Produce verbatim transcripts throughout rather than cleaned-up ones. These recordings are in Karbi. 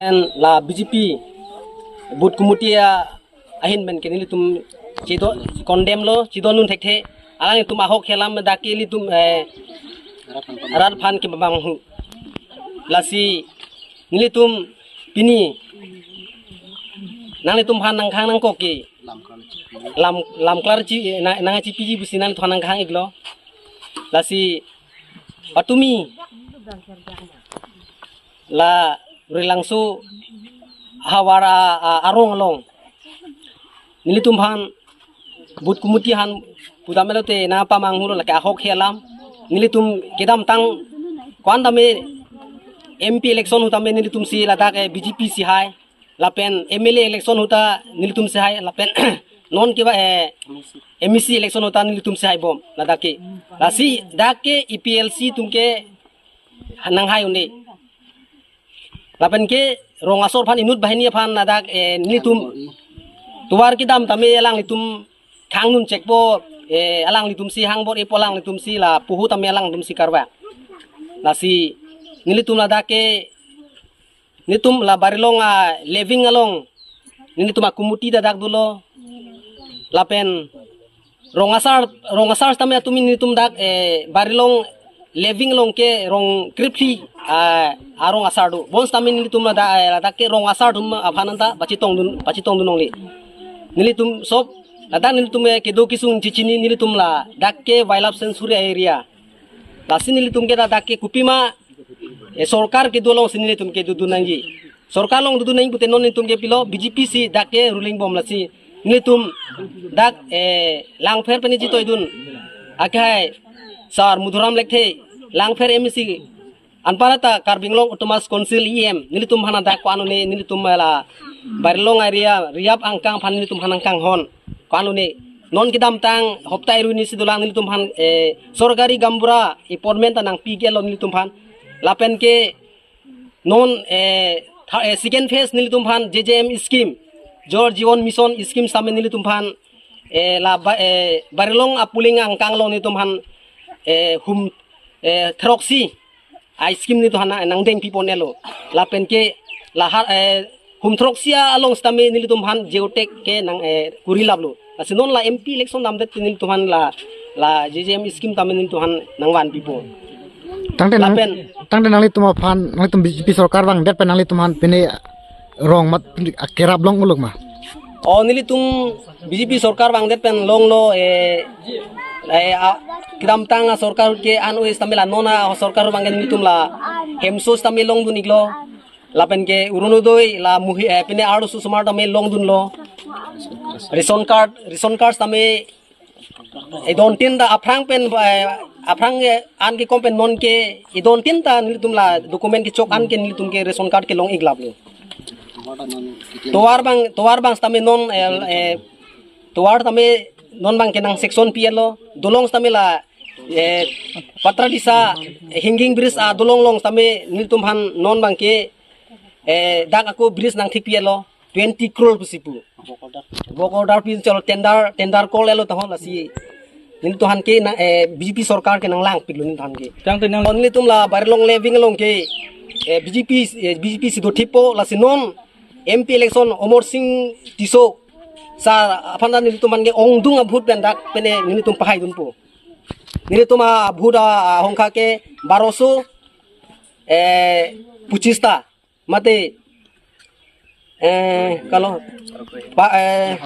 Pen la B J P booth committee ahin pen ke nelitum chedo condemn lo, chedondun thekthe. Alanglitum ahok helam dak ke nelitum, eh, rat aphan kepamanghu. Lasi nelitum pini nanglitum aphan nangkhang nangkok ke lam, lam klarchi, eh, na, nangchipiji pusi nanglitum aphan nangkhang iklo. Lasi patumi la Rilangso havar a, a, arong along nelitum aphan booth committee aphan pudamelo te nangpamanghulo, lake ahok helam. Nelitum kedamtang ko-an tame M P election ahut tame nelitum si ladak, eh, B J P si hai. Lapen M L A election ahut ta nelitum si hai. Lapen non ke ba, eh, M A C election ahut ta nelitum si haibom ladak ke. Lasi dak ke A P L C atum ke nanghai un-e. Lapen ke rong asor aphan inut banghini aphan ladak, eh, nelitum tovar kedam tame alanglitum khang nun chekpo, eh, alanglitum si hang bor-ipo, alanglitum si la puhu tame alanglitum si karwa. Lasi nelitum ladak ke nelitum la Barilong a living along nelitum a committee ta dak dolo. Lapen rong asar, rong asar tame atum nelitum dak, eh, Barilong living along ke rong krephi, ah, arong asar do. Bonsitame nelitum ladak, eh, ladak ke rong asar atum aphan anta pachitongdun, pachitongdun longle. Nelitum sob ladak nelitum, eh, kedo kesung chichini nelitum ladak ke wildlife sanctuary area. Lasi nelitum ke ladak ke kopima, eh, sorkar kedo alongsi nelitum ke dodun nangji. Sorkar along dodun nangji pute non nelitum ke pilo B J P si dak ke ruling bom, lasi nelitum dak, eh, Langpher pen chetoidun akhai Sar Madhuram Lekthe, Langpher M A C, anparta Karbi Anglong Autonomous Council E M, nelitum aphan dak ko-an un-e, nelitum la Barilong area Riap angkang aphan nelitum aphan nangkanghon ko-an un-e. Non kedamtang hopta aruni si dolang nelitum aphan, eh, sorkari gaonbura appointment ta nangpi iklo nelitum aphan. Lapen ke non, eh, tha-, eh, second phase nelitum aphan J J M scheme, Jal Jeevan Mission scheme tame nelitum aphan, eh, la ba, eh, Barilong a polling angkang along nelitum aphan, eh, hum, eh, throksi a scheme nelitum aphan nangdeng pipon-elo. Lapen ke lahar, eh, hum throksi along sitame nelitum aphan geotag ke nang, eh, kuri laplo. Lasi non la M P election damdet nelitum aphan la, la J J M scheme tame nelitum aphan nangvan pipo. Tangte nang, lapen tangte nanglitum aphan, nanglitum B J P sorkar vangdet pen nanglitum aphan pine rong mat kerap long uluk ma? Oh, nelitum B J P sorkar vangdet pen longlo, eh, eh, a, kedamtang a sorkar ke an-oi sitame la non a sorkar vangdet nelitum la hemso sitame longdun iklo. Lapen ke Orunodoi la muhi, eh, pine arloso osomar tame longdunlo. Ration card, ration card tame edon tin ta aphrang pen, eh, aphrang, eh, an kekom pen non ke edon tin ta nelitum la document kechok an ke nelitum ke ration card kelong ik laplo. Tovar abang, tovar abang sitame non, eh, eh, tovar tame non abang ke nang sanction pi-etlo. Dolong sitame la, eh, Patradisa hanging bridge a dolong along sitame nelitum aphan non abang ke, eh, dak ako bridge nangthik pi-etlo. Twenty crore pusi pu. Work order pi chalo, tender, tender call-etlo tahon, lasi nelitum aphan ke nang, eh, B J P sorkar ke nanglangpiklo nelitum aphan ke. Tangte nang- Nelitum la Barilong living along ke, eh, B J P, eh, B J P si dothippo, lasi non M P election Amarsing Tisso sir aphan ta nelitum aphan ke ongdung a vote pen dak pine nelitum pahaidunpo. Nelitum a vote a, a hongkha ke baroso, eh, pochis ta. Mate, eh, kalau, pa, eh,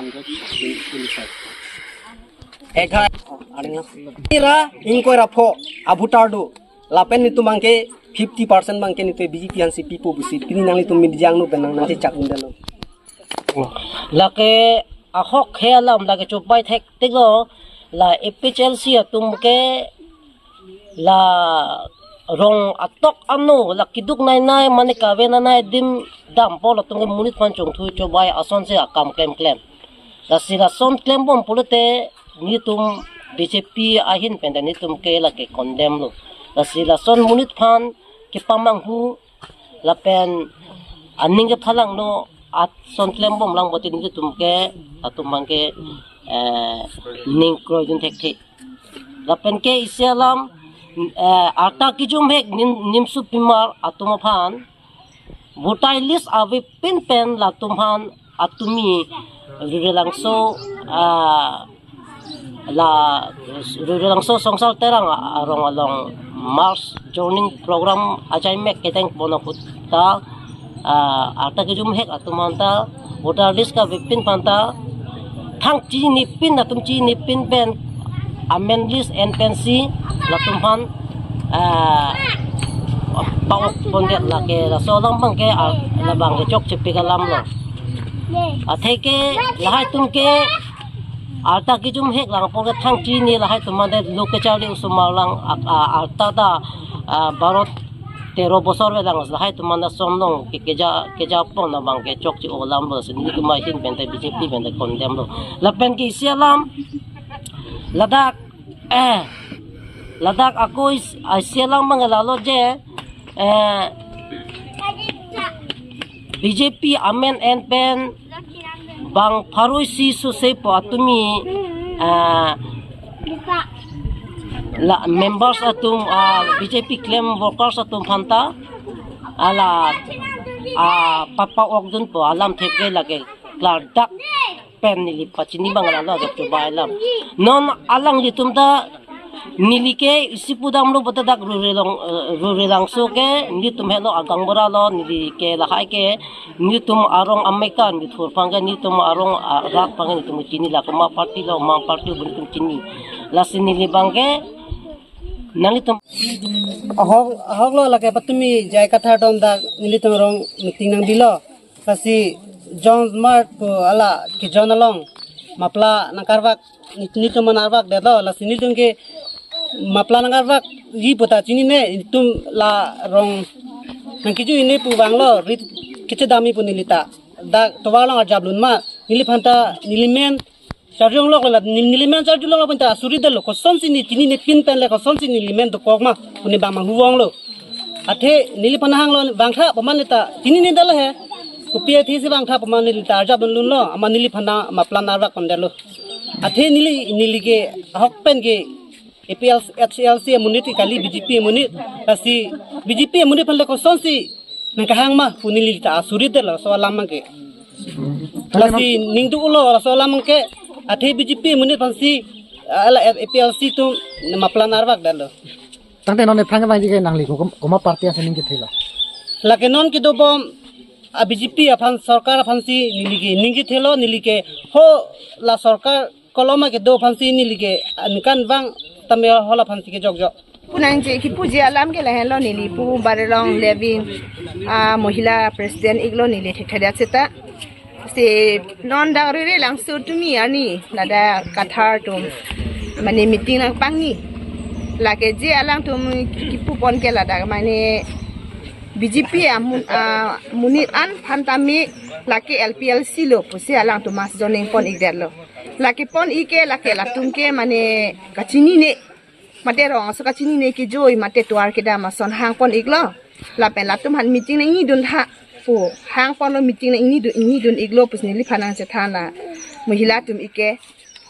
eghar, ira ingkoi ra pho a voter do. Lapen nelitum abang ke fifty percent abang ke nelitum B J P aphansi pipo pusi pini nanglitum media angno pen nang nangchechak undalo. Lake ahok he alam lake chobai thektiklo, la A P H L C atum ke la rong atok ano la keduk nai nai mane kave nai nai adim dampo, latum ke monit aphan chongthu chobai asonsi akam klemklem. Lasi lason klembom pulote nelitum B J P ahin pen ta nelitum ke lake condemn lo. Lasi lason monit aphan kepamanghu lapen aning kephalangno ason klembom lang pulote nelitum ke, latum abang ke, eh, ning kroidun thekthe. Lapen ke isi alam, eh, arta kejum hek nim, nimsu pimar atum aphan Voter list avepin pen latum aphan atumi Rurelangso, ah, la Rurelangso Songsar Terang arong along mass joining program ajai mek kedeng pono ahut ta, ah, arta kejum hek atum aphan ta voter list kavepin aphan ta thang chinipin, atum chinipin pen amen list en pensi latum aphan, ah, pa-ok pondet lake laso alam abangke, ah, labangke chokchepik alam lo. Atheke lahai atum ke arta kejum hek lang apot ke thang chini lahai atum mate lo kecharli osomar lang, ah, ah, arta ta, ah, baro tero bosor avelang lahai atum mate som long ke keja, keja pon abangke chokche-o alam lo, si nelitum ahin pen te B J P pen te condemn lo. Lapen ke isi alam ladak, eh, ladak ako is-, isi alam abang lalo je, eh, B J P amen en pen bang pharo isi sose pu atumi, ah, la members atum, ah, B J P klem workers atum aphan ta, ah, la, ah, pa-, pa-okdun pu alam thepke lake klardak pen neli pachini abang lalo ajok chubai alam. Non alanglitum ta neli ke isi pudamlo puta dak Rurelong, eh, Rurelangso ke nelitum helo agang bora lo, neli ke lahai ke nelitum arong ameka neli thur abangke nelitum arong, ah, rat abangke nelitum chini, la komat party lo, komat party lo nelitum chini. Lasi neli abangke nanglitum ahok, ahok lo lake patumi J I Kathar atum dak nelitum arong meeting nangbi lo. Lasi John Smart pu ala ke John along mapla nangkarvak, ni, nelitum nangkarvak detlo, lasi nelitum ke mapla nangkarvakji puta chinine, nelitum la rong nangkejui ne pu vanglo, rit kechedamji pu neli ta. Dak tovar along arjap lun ma, neliphan ta nelimen charjulonglo la, nel-, nelimen charjulonglo pu ta asuri detlo, kosonsi ne chininepin pen le kosonsi nelimen dokok ma pu ne bang manghu vanglo. Athe neliphan hanglo vangtha pu ma neli ta chinine detlo he. Kopi athesi vangtha pu ma neli ta arjap lun lunlo, amat neliphan ta mapla nangkarvak pon detlo. Athe neli, neli ke ahok pen ke A P L C, H L C amonit kali, B J P amonit, lasi B J P amonit aphan le kosonsi nangkehang ma pu neli ta asuri detlo laso alam abangke. Lasi ning dolo laso alam abangke, athe B J P amonit aphansi, ah, la A P L C atum mapla nangkarvak detlo. Tangte non aphrang abang ke nangli ko-, komat party aphan ning kethelo? Lake non kedobom a B J P aphan, sorkar aphansi neli ke ning kethelo, neli ke ho la sorkar koloma kedo aphansi neli ke ankan vang tame hala aphansi kejokjok. Pu nangji kipuji alam ke lahenlo, neli pu Barelong Levin, ah, mohila president iklo, neli thekthedet seta. Si non dak Rurelangso tumi arni ladak Kathar atum mane meeting nangpangni. Lake je alangtum kipu pon ke ladak mane B J P amun-, ah, monit an aphan tame lake L P L C lo pusi alangtum mass joining pon ik detlo. Lake pon ik ke lake latum ke mane kachinine, mate rong aso kachinine kejoi, mate tovar kedam ason hang pon iklo. Lapen latum aphan meeting nang-ingni dun tha pu hang ponlo, meeting nang-ingni dun, ingni dun iklo pusi neliphan nangchethan la mohila atum ik ke.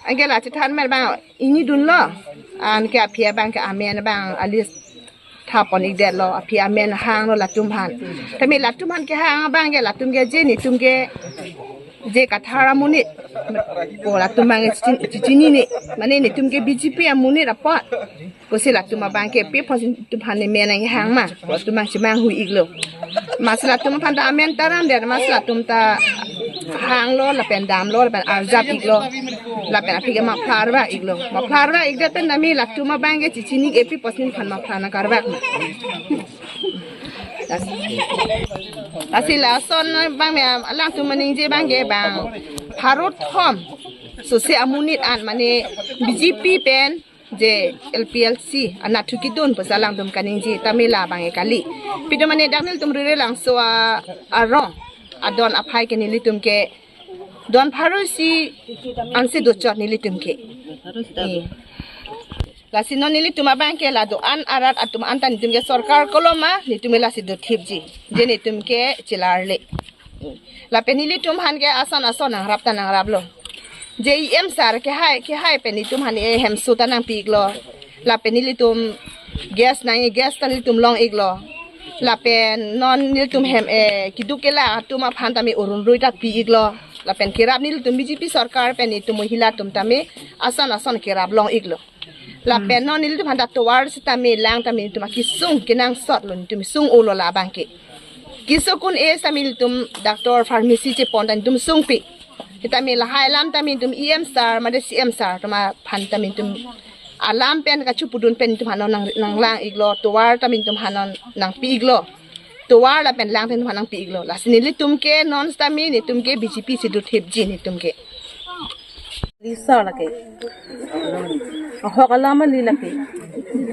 Anke la chethan amen abang ingni dunlo. Anke aphi abangke amen abang a list tha pon ik detlo, aphi amen hanglo latum aphan. Tame latum aphan kehang abangke latum ke je netum ke je Kathar amonit pu latum abang chichin-, chichinine, mane netum ke B J P amonit apot pusi latum abangke pi apotsi netum aphan ne men nangkehang ma, latum abang chemanghu iklo. Amatsi latum aphan ta amen taram det, amatsi latum ta hanglo lapen damlo lapen arjap iklo. Lapen aphi ke mapla arvak iklo. Mapla arvak ik det pen tame latum abangke chichini ke pi apotsi nephan mapla nangkarvak ma. Lasi lason abang me alangtum maningje abangke bang pharo thom sose amonit an mane B J P pen je L P L C anat thu kedun pusi alangtum kaningje, tame labangke kali. Pito mane dak nelitum Rurelangso a-, arong adon aphai ke nelitum ke don pharo isi ansi dochot nelitum ke. Eh. Lasi non nelitum abangke la do-an arat atum anta netum ke sorkar koloma netum ke lasi dothipji. Je netum ke chelarle. Lapen nelitum aphan ke ason ason nangrap ta nangraplo. Je E M sir kehai, kehai pen netum aphan e hemso ta nangpi iklo. Lapen nelitum gas nang, gas ta nelitum long iklo. Lapen non nelitum hem, eh, keduk kelak atum aphan tame urun rui ta pi-iklo. Lapen kerap nelitum B J P sorkar pen nelitum mohila atum tame ason ason kerap long-iklo. Lapen non nelitum aphan ta tovar sitame lang tame nelitum akesung kenangsotlo, nelitum sung-olo labang ke. Kesung kun-e sitame nelitum doctor pharmacy chepon ta nelitum sungpi. Sitame lahai alam tame nelitum E M sir mate C M sir atum aphan tame nelitum alam pen kachupudun pen nelitum aphan non nang, nanglang-iklo, tovar tame nelitum aphan non nangpi-iklo. Tovar lapen lang tame nelitum aphan nangpi-iklo. Lasi nelitum ke non sitame nelitum ke B J P si dothipji nelitum ke. Lisa lake. Ahok alam ali lake.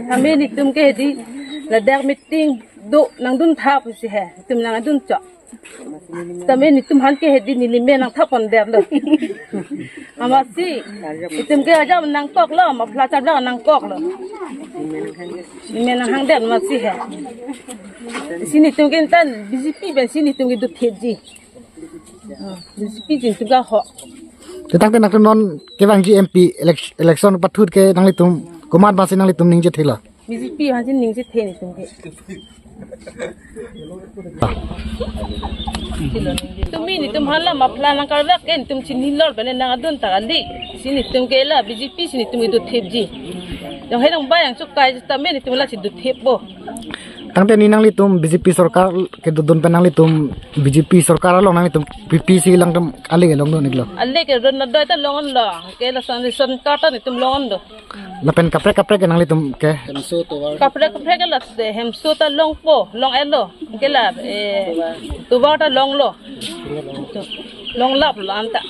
Tame nelitum ke hedi ladak meeting do nangdun thap si he. Nelitum nangdun chok. Tame nelitum aphan ke hedi nelimen nangthap pondetlo. Amatsi nelitum ke ajam nangkoklo, muffler chablak nangkoklo. Nelimen nanghangdet amatsi he. Si nelitum ke tan B J P pen si nelitum ke dothipji. Hmm, B J P jin tuga ho. Te tangte nangtum non kevangji M P elec-, election pathut ke nanglitum komat bangsi nanglitum ningje theklo? B J P aphansi ningje the nelitum ke. Ah. Tumi nelitum aphan la muffler nangkarvek ke nelitum chinilo pen nangdun ta kali. Si nelitum ke la B J P si nelitum ke dothipji. Jong he jong ba jong chukai tame nelitum lasi dothippo. Tangte ni nanglitum B J P sorkar kedodun pen nanglitum B J P sorkar along nanglitum P P si langtum ale ke longdun-iklo? Ale ke ron nadoi ta long-onlo. Ke lason ration card ta nelitum long-ondo. Lapen kaprek kaprek ke nanglitum ke? Kaprek kaprek ke la, eh, hemso ta longpo, long-etlo. Ke la, eh, tovar ta longlo. Longlaplo anta.